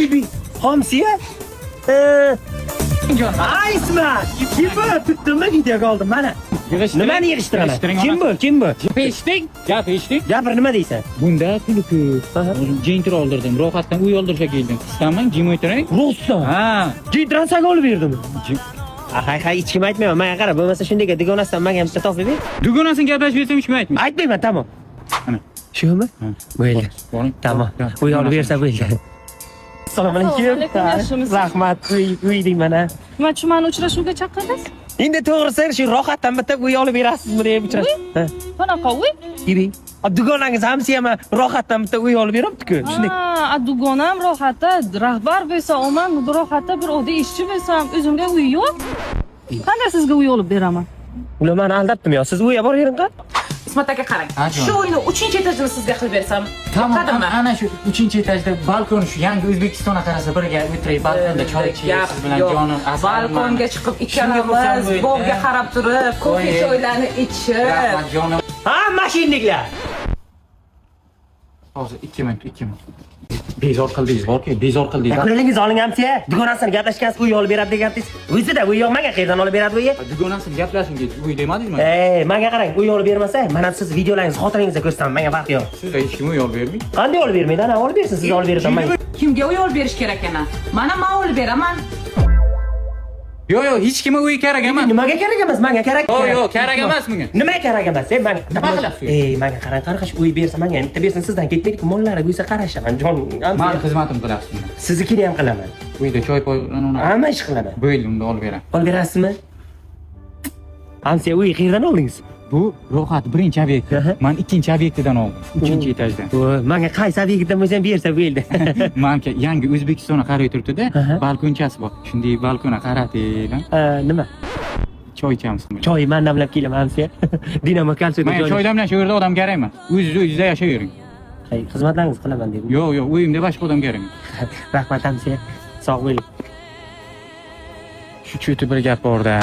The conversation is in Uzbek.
Ibi, Xomsiya? Aysma! Kim bu? Tutdimmi, videoga oldim mana. Nimani yig'ishtiraman? Yig'ishtiring. Kim bu? Kim bu? Eshitding? Gap eshitding? Gapir, nima deysan? Bunda puli ko'p. O'zim jentra oldirdim. Rohatdan uy oldirishga keldim. Istaman, jim o'tiring. Rostdan. Ha. Jentrani sanga olib berdimi? Hay hay, hech kim aytmayman. Menga qara, bo'lmasa shunday dugonasidan menga ham bitta topib ber. Dugonasini gaplashib bersam hech kim aytmaydi. Aytmayman, tamom. Ana. Shumi? Ha. Bo'ldi. Boring. Tamom. Uy olib bersa bo'ldi. Assalomu alaykum. Assalomu alaykum, yaxshimisiz? Rahmat. Uy mana. Nima uchun mani uchrashuvga chaqirdingiz? Endi to'g'risi shu rohatdan bitta uy olib berasizmi deb uchrash. Ha. Qanaqa uy? Ibi. Dugonangiz hamsiyam rohatdan bitta uy olib beribdi-ku. Shunday. Ha, dugonam rohatda rahbar bo'lsa, omam rohatda bir oddiy ishchi bo'lsam, o'zimga uy yo'q. Qanday sizga uy olib beraman? Ular meni aldabdimi yo? Siz uyga boravering qa. Ismat aka, qarang. Ha, jonim. Shu uyni 3-etajini sizga qilib bersam, Tamom, yoqadimi? ana shu 3-etajda balkon, shu yangi O'zbekistonga qarasa birga o'tirib balkonda choy ichib Gap siz bilan yo'q. jonim asalim. Balkonga chiqib Shunga xursand ikkalamiz bo'ldim. bog'ga qarab turib, kofe Voy. choylarni ichib. Rahmat jonim. Ha, mashinniklar. Hozir 2 minut, 2 minut. Bezor qildingiz borku, bezor qildingiz. Ko'nglingiz oling hamsiya. Dugonasini gaplashgansiz, uy olib beradi degansiz. O'zida uy yo'q, menga qayerdan olib beradi uyi? Dugonasini gaplashing, uy demadingizmi? Ey, menga qarang, uy olib bermasa, mana siz videolaringizni xotiningizga ko'rsataman, menga farqi yo'q. Sizga hech kim uy olib bermaydi. Qanday olib bermaydi? Ana olib bersin, siz olib berasan menga. Kimga uy olib berish kerak yana? Mana men olib beraman. Yo'q, yo'q, hech kimga uy kerak emas. Nimaga kerak emas? Menga kerak. Yo'q, yo'q, kerak emas bunga. Nima kerak emas? Ey, menga Nima qilasiz? Ey, menga qarang, qarg'ish uy bersa, menga bitta bersin, sizdan ketmaydi-ku, mollari bo'lsa qarashaman, jon. Mani xizmatim qilasiz bunda. Siznikini ham qilaman. Uyda choy poy uni. Hamma ish qilaman. Bo'ldi, unda olib beraman. Olib berasizmi? Hamsiya, uy qayerdan oldingiz? Bu rohat birinchi obyekt. Aha. Men ikkinchi obyektidan oldim. 3-etajdan. Voy, menga qaysi obyektdan bo'lsa ham bersa bo'ldi. Manka yangi O'zbekistonga qaray turibdi-da, Aha. balkonchasi bor. Shunday balkonga qaratib, Ha, nima? choy ichamiz. Choy man damlab kelaman hamsiya. Dinamo kalsiyda Men choy damlash u yerda odam kerak emas. O'zingiz uyingizda yashayvering. Hay, xizmatlaringizni qilaman dedim. Yo'q, yo'q, uyimda boshqa odam kerak emas. Rahmat hamsiya. Sog' bo'ling. Shu cho'ti bir gap bor-da.